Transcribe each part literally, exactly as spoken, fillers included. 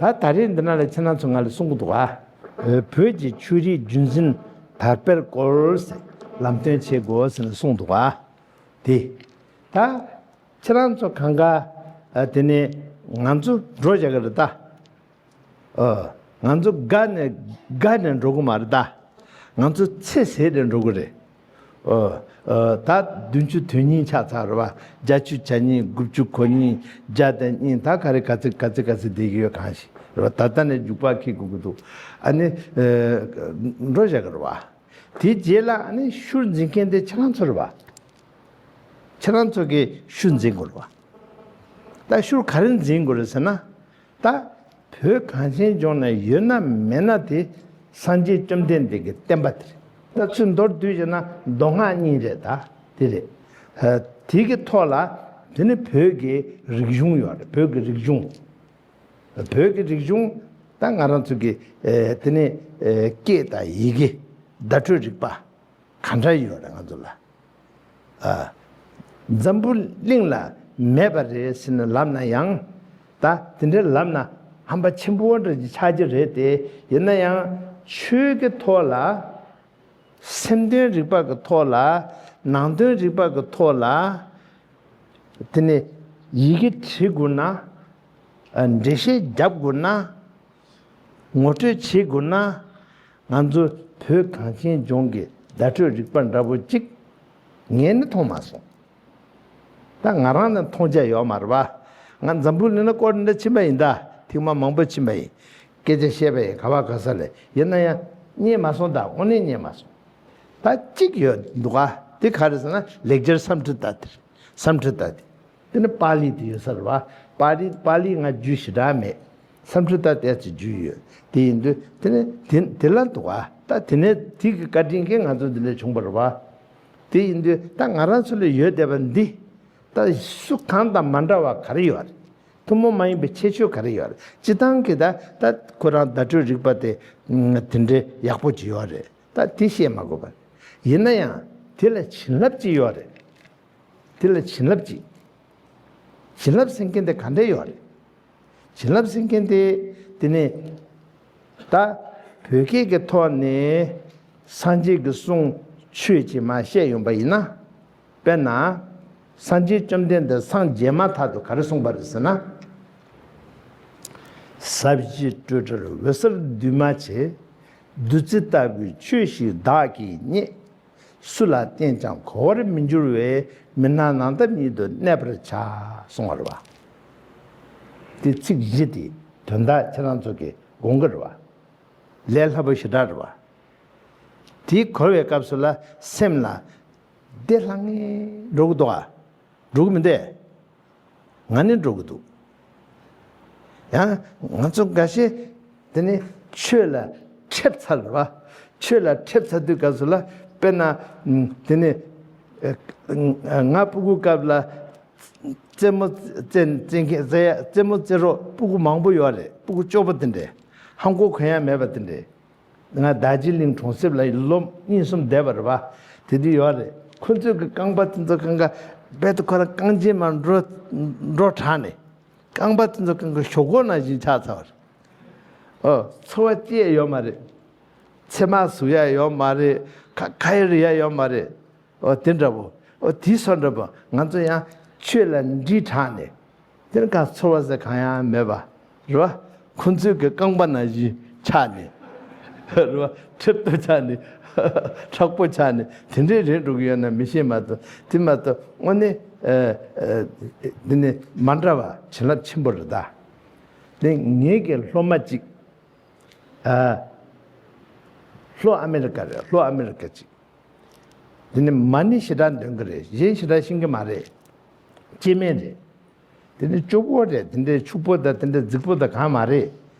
ད་ད་རེས་འདི་ན་ལ་ཁྱེད་རང་ཚོ་ང་ལ་གསུང་གི་འདུག་ག་བོད་ཀྱི་ཆོས་རིག་རྒྱུན་འཛིན་དར་སྤེལ་སྐོར་ཟེར་ལམ་སྟོན་བྱེད་དགོས་ཟེར་ནས་གསུངས་འདུག་ག་དེ། ད་ཁྱེད་རང་ཚོ་གང་ག་ཨ་དེ་ནས་ང་ཚོ་འགྲོ་བཞག་གི་རེད་ད། ཨ། ང་ཚོ་དགའ་ནས་དགའ་ནས་འགྲོ་གི་མ་རེད་ད། ང་ཚོ་ཚེ་ཟད་ནས་འགྲོ་གི་རེད། ཨ། ཨ། ད་བདུན་ཅུ་དོན་གཉིས་ཆགས་ཚར་རེད་བ། བརྒྱད་ཅུ་གྱ་གཉིས། དགུ་བཅུ་གོ་གཉིས། བརྒྱ་དང་གཉིས། ད་ག་རེ་ག་ཚོད་ག་ཚོད་ག་ཚོད་བསྡད་ཀྱི་ཡོད་གང་ཞིག་རེད་བ། ད་ལྟ་ནས་རྒྱུག་པ་འཁྱེར་དགོས་ཀྱི་འདུག་ཨ་ནི། ཨ། འགྲོ་བཞག་གི་རེད་བ། དེའི་རྗེས་ལ་ཨ་ནི་ཤུལ་འཛིན་མཁན་དེ་ཁྱེད་རང་ཚོ་རེད་བ། ཁྱེད་རང་ཚོ་གིས་ཤུལ་འཛིན་དགོས་རེད་བ། ད་ཤུལ་ག་རེ་འཛིན་དགོས་རེད་ཟེར་ན། ད་བོད་གངས་ཅན་ལྗོངས་ན་ཡོད་ན་མེད་ན་དེ་སངས་རྒྱས་བཅོམ་ལྡན་འདས་ཀྱི་བསྟན་པ་དེ་རེད། ད་ཚུར་མདོར་བསྡུས་བྱས་ན་མདོ་སྔགས་གཉིས་རེད་ད། དེ་རེད། ཨ། དེ་གི་ཐོག་ལ་དེ་ནི་བོད་ཀྱི་རིག་གཞུང་ཡོད་རེད། བོད་ཀྱི་རིག་གཞུང་། བོད་ཀྱི་རིག་གཞུང་། ད་ང་རང་ཚོ་གི་ཨེ་དེ་ནི་ཨེ་སྐད་དང་ཡི་གེ། བརྡ་སྤྲོད་རིག་པ་ག་འདྲ་ཡོད་རེད་ང་ཚོ་ལ། ཨ། འཛམ་བུ་གླིང་ལ་མེད་པ་རེད་ཟེར་ནས་ལབ་ན་ཡང་། ད་དེ་འདྲའི་ལབ་ན་ཧམ་པ་ཆེན་པོ་འདྲ་ཅིག་ཆགས་ཀྱི་རེད་དེ། ཡིན་ན་ཡང་ཆོས་ཀྱི་ཐོག་ལ། སེམས་དོན་རིག་པ་གི་ཐོག་ལ། ནང་དོན་རིག་པ་གི་ཐོག་ལ། དེ་ནས་ཡི་གེ་བྲི་དགོས་ན། ཨ། འགྲེལ་བཤད་རྒྱབ་དགོས་ན། ངོ་སྤྲོད་བྱེད་དགོས་ན། ང་ཚོ་བོད་གངས་ཅན་ལྗོངས་ཀྱི་བརྡ་སྤྲོད་རིག་པ་འདྲ་པོ་གཅིག་ངས་ནི་མཐོང་མ་སོང་། ད་ང་རང་ནི་མཐོང་རྒྱ་ཡོད་མ་རེད་པ། ང་འཛམ་བུ་གླིང་ལ་སྐོར་འདྲ་ཕྱིན་པ་ཡིན་ད། ཐེངས་མ་མང་པོ་ཕྱིན་པ་ཡིན། སྐད་ཆ་བཤད་པ་ཡིན། ག་བ་ག་ས་ལ། ཡིན་ན་ཡང་རྙེད་མ་སོང་ད། དངོས་གནས་རྙེད་མ་སོང་། ད་གཅིག་ཡོད་འདུག་ག་དེ་ག་རེ་ཟེར་ན་ལེགས་སྦྱར་སཾ་སྐྲྀ་ཏ་དེ་རེད། སཾ་སྐྲྀ་ཏ་དེ། དེ་ནི་པཱ་ལི་དེ་ཡོད་ས་རེད་པ། པཱ་ལི། པཱ་ལི་ང་རྒྱུས་ཞེ་དྲག་མེད། སཾ་སྐྲྀ་ཏ་དེ་ཚོ་རྒྱུས་ཡོད། དེ་ཡིན་དུས་དེ་ནི་དེ་དེ་ལ་འདུག་ག་ད་དེ་ནས་དེ་གི་བཀའ་དྲིན་གྱིས་ང་ཚོ་འདི་འདྲ་བྱུང་བ་རེད་པ། དེ་ཡིན་དུས་ད་ང་རང་ཚོ་ལ་ཡོད་བསྡད་པ་འདི། ད་སུ་གང་དང་མ་འདྲ་བ་ག་རེ་ཡོད་རེད། ཐུན་མོང་མ་ཡིན་པའི་ཁྱད་ཆོས་ག་རེ་ཡོད་རེད། སྤྱིར་བཏང་གི་ད་ད་ཁོ་རང་བརྡ་སྤྲོད་རིག་པ་དེ་དེ་འདྲའི་ཡག་པོ་ཅིག་ཡོད་རེད། ད་དེ་བཤད་མ་དགོས་པ་རེད། ཡིན་ན་ཡང་དེ་ལ་བྱིན་རླབས་ཅིག་ཡོད་རེད། དེ་ལ་བྱིན་རླབས་ཅིག་བྱིན་རླབས་ཟེར་མཁན་དེ་ག་འདྲ་ཡོད་རེད། བྱིན་རླབས་ཟེར་མཁན་དེ། དེ་ནས་ད་བོད་སྐད་ཀྱི་ཐོག་ནས་སངས་རྒྱས་ཀྱི་གསུང་ཆོས་ཅིག་མར་བཤད་ཡོང་པ་ཡིན་ན། དཔེར་ན། སངས་རྒྱས་བཅོམ་ལྡན་འདས་སངས་རྒྱས་མ་ཐག་ཏུ་ག་རེ་གསུངས་པ་རེད་ཟེར་ན། ཟབ་ཞི་སྤྲོས་བྲལ་འོད་གསལ་འདུས་མ་བྱས། བདུད་རྩི་ལྟ་བུའི་ཆོས་ཤིག་བདག་གིས་རྙེད། སུ་ལ་བསྟན་ཀྱང་གོ་བར་མི་འགྱུར་བས། མི་སྣང་ནམ་མཁའ་ཉིད་དུ་གནས་པར་བྱ། གསུངས་པ་རེད་པ། དེ་ཚིག་བཞི་དེ་དོན་དག་ཁྱེད་རང་ཚོ་གིས་དགོངས་ཀྱི་རེད་པ། ལས་སླ་པོ་ཞེ་དྲག་རེད་པ། དེ་གོ་བའི་སྐབས་སུ་ལ་སེམས་ལ་བདེ་ལྷང་ངེ་འགྲོ་གི་འདུག་ག་འགྲོ་གི་མི་འདུག་ང་ནི་འགྲོ་གི་འདུག་ཡང་ང་ཚོ་འགའ་ཤས་དེ་ནི་ཆོས་ལ་ཁྲེལ་ཚར་བ། ཆོས་ལ་ཁྲེལ་ཚར་དུས་སྐབས་སུ་ལ། དཔེར་ན། དེ་ནི་ང་སྤུ་གུ་སྐབས་ལ་རྩེད་མོ་རྩེ་རྩེ་མཁན་རྩེ་ཡ་རྩེད་མོ་རྩེ་རོགས་སྤུ་གུ་མང་པོ་ཡོད་རེད། སྤུ་གུ་སྐྱོ་པོ་དེ་འདྲས། ཧམ་གོ་གོ་ཡ་མེད་པ་དེ་འདྲས། ང་རྡོ་རྗེ་གླིང་གྲོང་གསེབ་ལ་ལོ་གཉིས་གསུམ་བསྡད་པ་རེད་པ། དེ་དུས་ཡོད་རེད། ཁོ་ཚོས་ཀྱི་རྐང་པ་དེ་ཚོ་གང་ག་རྦད་དེ་ཁོ་རང་རྐང་རྗེན་མར་འགྲོ་འགྲོ་དྲགས་ནས། རྐང་པ་དེ་ཚོ་གང་ག་ཞོག་ཁོག་ནང་བཞིན་ཆགས་ཚར་བ་རེད། ཨོ། འཚོ་བ་སྐྱེལ་ཡོད་མ་རེད། ཚེར་མ་ཟུག་ཡ་ཡོད་མ་རེད། ཁ་ཁ་ཡ་རི་ཡ་ཡོད་མ་རེད། ཨོ། དེ་འདྲ་པོ། ཨོ། དེ་སོ་འདྲ་པོ། ང་ཚོ་ཡང་ཆོས་ལ་འདྲིས་དྲགས་ནས། དེར་ག་ཚོར་བ་ཟེར་གང་ཡང་མེད་པ་རེད་པ། ཁོ་ཚོའི་གི་རྐང་པ་ནང་བཞིན་ཆགས་ནས་རེད་པ། ཁྲེལ་ཏོ་ཆགས་ནས་མཁྲེགས་པོ་ཆགས་ནས་དེ་འདྲའི་རེད་འགྲོ་གི་ཡོད་ན་མི་ཤེས་མ་གཏོགས། དེ་མ་གཏོགས་དངོས་གནས་ཨ་ཨ་དེ་ནི་མ་འདྲ་བ་བྱིན་རླབས་ཆེན་པོ་རེད་ད། དེ་ངེད་ཀྱི་སློབ་མ་གཅིག་ཨ་ལྷོ་ཨ་མེ་རི་ཀ་རེད། ལྷོ་ཨ་མེ་རི་ཀ་གཅིག་དེ་ནི་མ་ཎི་ཞེ་དྲག་འདོན་གི་རེད། གཞན་ཞེ་དྲག་ཤེས་གི་མ་རེད། སྐྱེ་དམན་རེད། དེ་ནི་སྐྱོ་པོ་རེད། དེ་འདྲའི་ཕྱུག་པོ་དང་དེ་འདྲའི་རྫིག་པོ་དང་གང་མ་རེད།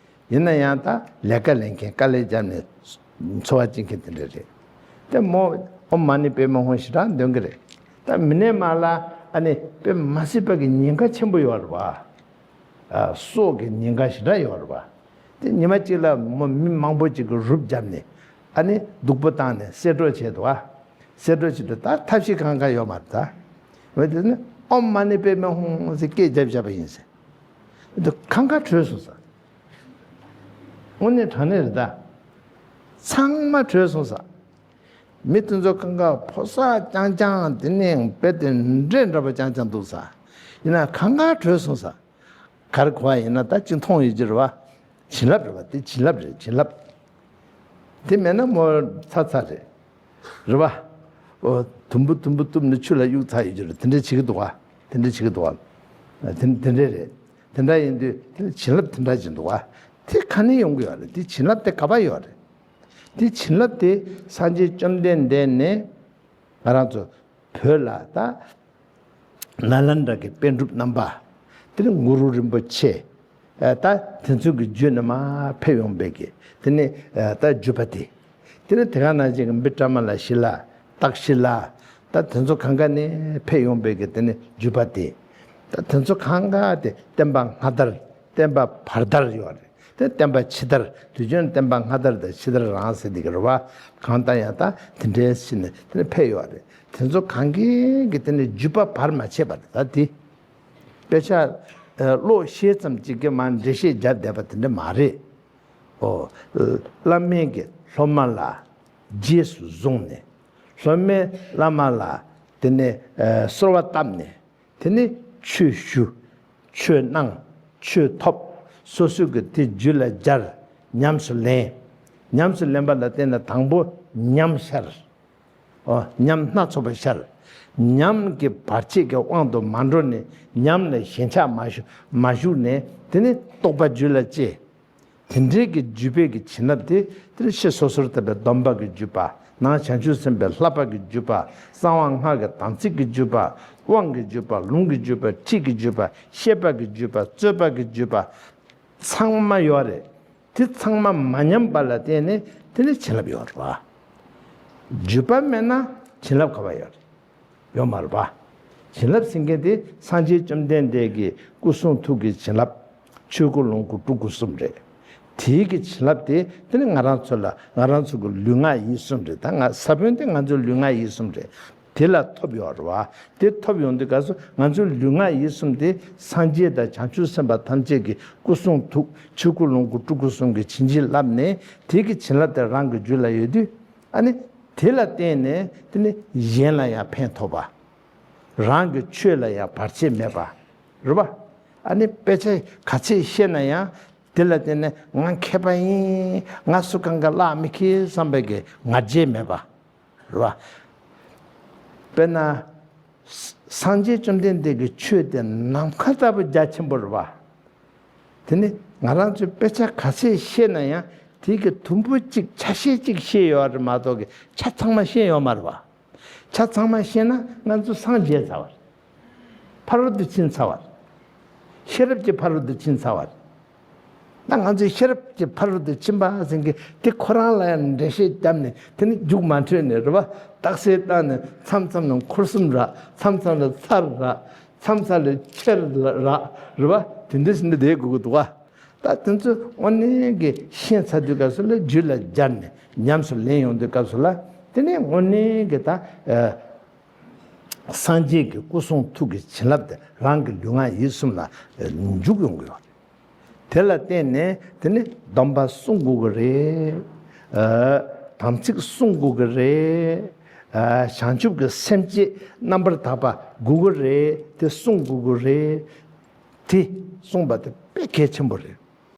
ཡིན་ན་ཡང་ད་ལས་ཀ་ལས་མཁན། དཀའ་ལས་བརྒྱབ་ནས་འཚོ་བ་སྐྱེལ་མཁན་དེ་འདྲ་རེད། དེ་མོ་ཨོཾ་མ་ཎི་པདྨེ་ཧཱུྃ་ཞེ་དྲག་འདོན་གི་རེད། ད་མི་ནས་མ་ལ་ཨ་ནི་དཔེ་མ་སྲིད་པ་གི་ཉེན་ཁ་ཆེན་པོ་ཡོད་རེད་པ། ཨ་སྲོག་གི་ཉེན་ཁ་ཞེ་དྲག་ཡོད་རེད་པ། དེ་ཉི་མ་གཅིག་ལ་མོ་མི་མང་པོ་ཅིག་གི་རུབ་བརྒྱབ་ནས་ཨ་ནི་སྡུག་པོ་བཏང་ནས་གསེད་གྲོགས་བྱས་འདུག་ཨ། གསེད་གྲོགས་བྱེད་དུས་ད་ཐབས་ཤེས་གང་ག་ཡོད་མ་རེད་ད། འོ་དེ་ནི་ཨོཾ་མ་ཎི་པདྨེ་ཧཱུྃ་ཟེར་སྐད་རྒྱབ་བཞག་པ་ཡིན་ཟེར། དེ་ཁང་ཁ་བྲོས་སོང་ཟེར། དངོས་གནས་དྲང་གནས་རེད་ད། ཚང་མ་བྲོས་སོང་ས། མི་དེ་ཚོ་གང་ག་ཕོ་གསར་རྐྱང་རྐྱང་དེ་ནས་དཔེ་དེ་འདྲེ་འདྲ་པོ་རྐྱང་རྐྱང་འདུག་ས། ཡིན་ན་གང་ག་བྲོས་སོང་ས། གར་གོ་བ་ཡིན་ན་ད་ཅི་མཐོང་ཡོད་ཀྱི་རེད་བ། བྱིན་རླབས་རེད་བ། དེ་བྱིན་རླབས་རེད། བྱིན་རླབས། དེ་མེད་ན་མོ་ཚར་ཚར་རེད། རེད་བ། ཨོ། དུམ་བུ་དུམ་བུ་གཏུབ་ནས་ཆུ་ལ་གཡུག་ཚར་ཡོད་ཀྱི་རེད། དེ་འདྲ་བྱེད་ཀྱི་འདུག་བ། དེ་འདྲ་བྱེད་ཀྱི་འདུག་བ། དེ་དེ་འདྲ་རེད། དེ་འདྲ་ཡིན་དུས་དེ་ལ་བྱིན་རླབས་དེ་འདྲ་ཅིག་འདུག་བ། དེ་ག་ནས་ཡོང་གི་ཡོད་རེད། དེ་བྱིན་རླབས་དེ་ག་པར་ཡོད་རེད། དེ་བྱིན་རླབས་དེ་སངས་རྒྱས་བཅོམ་ལྡན་འདས་ནས་ང་རང་ཚོ་བོད་ལ་ད་ནཱ་ལེནྡྲ་གི་པཎ་གྲུབ་རྣམ་པ། དེ་ནས་གུ་རུ་རིན་པོ་ཆེ། ད་དེ་ཚོ་གི་རྒྱུད་ནས་མར་ཕེབས་ཡོང་བའི་གི་དེ་ནས་ད་བརྒྱུད་པ་དེ། དེ་ནས་དེ་ག་ནང་བཞིན་གྱི་བི་ཀྲ་མ་ལ་ཤཱི་ལ། སྟག་ཤཱི་ལ། ད་དེ་ཚོ་གང་ག་ནས་ཕེབས་ཡོང་བའི་གི་དེ་ནས་བརྒྱུད་པ་དེ། ད་དེ་ཚོ་གང་ག་དེ་བསྟན་པ་སྔ་དར། བསྟན་པ་བར་དར་ཡོད་རེད། དེ་བསྟན་པ་ཕྱི་དར། དུས་རྒྱུན་བསྟན་པ་སྔ་དར་དང་ཕྱི་དར་རང་ཟེར་དེ་གི་རེད་བ། གང་ལྟར་ཡང་ད་དེ་འདྲའི་ཕྱི་ནས་དེ་ནས་ཕེབས་ཡོད་རེད། དེ་ཚོ་གང་གིས་གི་དེ་ནས་བརྒྱུད་པ་བར་མ་ཆད་པ་རེད་ད་དེ། དཔེ་ཆ་ཀློག་ཤེས་ཙམ་གཅིག་གིས་མར་འགྲེལ་བཤད་བརྒྱབ་བསྡད་པ་དེ་འདྲ་མ་རེད། ཨོ། བླ་མས་ཀྱི་སློབ་མ་ལ་རྗེས་སུ་བཟུང་ནས། སློབ་མས་བླ་མ་ལ་དེ་ནས་གསོལ་བ་བཏབ་ནས། དེ་ནས་ཆོས་ཞུ། ཆོས་གནང་། ཆོས་ཐོབ། སོ་སོས་ཀྱི་དེ་རྒྱུད་ལ་སྦྱར། ཉམས་སུ་ལེན། ཉམས་སུ་ལེན་པ་ལ་བརྟེན་ནས་དང་པོ་ཉམས་ཤར། ཨོ། ཉམས་སྣ་ཚོགས་པ་ཤར། ཉམས་ཀྱི་བར་ཆད་ཀྱི་དབང་དུ་མ་འགྲོ་ནས་ཉམས་ལ་ཞེན་ཆགས་མ་ཞུགས་མ་ཞུགས་ནས། དེ་ནས་རྟོགས་པ་རྒྱུད་ལ་སྐྱེ། དེ་འདྲའི་གི་བརྒྱུད་པའི་གི་བྱིན་རླབས་དེ་དེར་ཕྱི་སོ་སོར་བཏབ་པའི་སྡོམ་པ་གི་བརྒྱུད་པ། ནང་བྱང་ཆུབ་སེམས་དཔའི་བསླབ་པ་གི་བརྒྱུད་པ། གསང་བ་སྔགས་ཀྱི་དམ་ཚིག་གི་བརྒྱུད་པ། དབང་གི་བརྒྱུད་པ། ལུང་གི་བརྒྱུད་པ། ཁྲིད་ཀྱི་བརྒྱུད་པ། བཤད་པ་གི་བརྒྱུད་པ། རྩོད་པ་གི་བརྒྱུད་པ། ཚང་མ་ཡོད་རེད། དེ་ཚང་མ་མ་ཉམས་པ་ལ་བརྟེན་ནས་དེ་ནི་བྱིན་རླབས་ཡོད་རེད་བ། བརྒྱུད་པ་མེད་ན་བྱིན་རླབས་ག་པར་ཡོད་རེད། ཡོད་མ་རེད་བ། བྱིན་རླབས་ཟེར་མཁན་དེ་སངས་རྒྱས་བཅོམ་ལྡན་འདས་ཀྱི་སྐུ་གསུང་ཐུགས་ཀྱི་བྱིན་རླབས། ཆོས་སྐུ་ལོངས་སྐུ་སྤྲུལ་སྐུ་གསུམ་རེད། དེའི་གི་བྱིན་རླབས་དེ་དེ་ནི་ང་རང་ཚོ་ལ། ང་རང་ཚོ་གི་ལུས་ངག་ཡིད་གསུམ་རེད། ད་ང་ས་བོན་དེ་ང་ཚོའི་ལུས་ངག་ཡིད་གསུམ་རེད། དེ་ལ་ཐོབ་ཡོད་རེད་བ། དེ་ཐོབ་ཡོང་དུས་སྐབས་སུ་ང་ཚོའི་ལུས་ངག་ཡིད་གསུམ་དེ་སངས་རྒྱས་དང་བྱང་ཆུབ་སེམས་དཔའ་ཐམས་ཅད་ཀྱི་སྐུ་གསུང་ཐུགས། ཆོས་སྐུ་ལོངས་སྐུ་སྤྲུལ་སྐུ་གསུམ་གྱིས་བྱིན་གྱིས་བརླབས་ནས། དེ་གི་བྱིན་རླབས་དེ་རང་གི་རྒྱུད་ལ་ཡོད་དུས། ཨ་ནི་དེ་ལ་བརྟེན་ནས་དེ་ནི་གཞན་ལ་ཡང་ཕན་ཐོགས་པ། རང་གི་ཆོས་ལ་ཡང་བར་ཆད་མེད་པ། རེད་བ། ཨ་ནི་དཔེ་ཆ་ག་ཚད་ཤེས་ན་ཡང་དེ་ལ་བརྟེན་ནས་ང་མཁས་པ་ཡིན། ང་སུ་གང་ག་བརླག་མི་ཁེལ་བསམ་པའི་གི་ང་རྒྱལ་མེད་པ། རེད་བ། དཔེར་ན། སངས་རྒྱས་བཅོམ་ལྡན་འདས་ཀྱི་ཆོས་དེ་ནམ་མཁའ་ལྟ་བུ་རྒྱ་ཆེན་པོ་རེད་བ། དེ་ནི་ང་རང་ཚོས་དཔེ་ཆ་ག་ཚད་ཤེས་ན་ཡང་དེ་གི་དུམ་བུ་གཅིག་ཆ་ཤས་གཅིག་ཤེས་ཡོད་རེད་མ་གཏོགས་གི་ཆ་ཚང་མ་ཤེས་ཡོད་མ་རེད་བ། ཆ་ཚང་མ་ཤེས་ན་ང་ཚོ་སངས་རྒྱས་ཚར་བ་རེད། ཕ་རོལ་ཏུ་ཕྱིན་ཚར་བ་རེད། ཤེས་རབ་ཀྱི་ཕ་རོལ་ཏུ་ཕྱིན་ཚར་བ་རེད། ད་ང་ཚོས་ཤེས་རབ་ཀྱི་ཕ་རོལ་ཏུ་ཕྱིན་པ་ཟེར་མཁན་དེ་ཁོ་རང་ལ་ཡང་འགྲེལ་བཤད་བརྒྱབ་ནས་དེ་ནི་རྒྱུགས་མ་འཕྲོད་ནས་རེད་བ། རྟགས་གསལ་བཏང་ནས་མཚམས་མཚམས་ལ་འཁོར་གསུམ་རག་མཚམས་མཚམས་ལ་ཚར་རག་མཚམས་མཚམས་ལ་ཆེར་རག་རེད་བ། དེ་འདྲ་ཟེར་ནས་བསྡད་དགོས་ཀྱི་འདུག་བ། ད་དེ་ཚོ་དངོས་གནས་ཀྱི་ཤེས་ཚར་དུས་སྐབས་སུ་ལ་རྒྱུད་ལ་སྦྱར་ནས་ཉམས་སུ་ལེན་ཡོང་དུས་སྐབས་སུ་ལ་དེ་ནས་དངོས་གནས་ཀྱི་ད། སངས་རྒྱས་ཀྱི་སྐུ་གསུང་ཐུགས་ཀྱི་བྱིན་རླབས་དེ་རང་གི་ལུས་ངག་ཡིད་གསུམ་ལ་འཇུག་ཡོང་གི་ཡོད་རེད། དེ་ལ་བརྟེན་ནས་དེ་ནི་སྡོམ་པ་སྲུང་དགོས་ཀྱི་རེད། ཨ། དམ་ཚིག་སྲུང་དགོས་ཀྱི་རེད། ཨ། བྱང་ཆུབ་ཀྱི་སེམས་བསྐྱེད་རྣམ་པར་དག་པ་དགོས་ཀྱི་རེད། དེ་སྲུང་དགོས་ཀྱི་རེད། དེ་གསུངས་པ་དེ་དཔེ་གལ་ཆེན་པོ་རེད།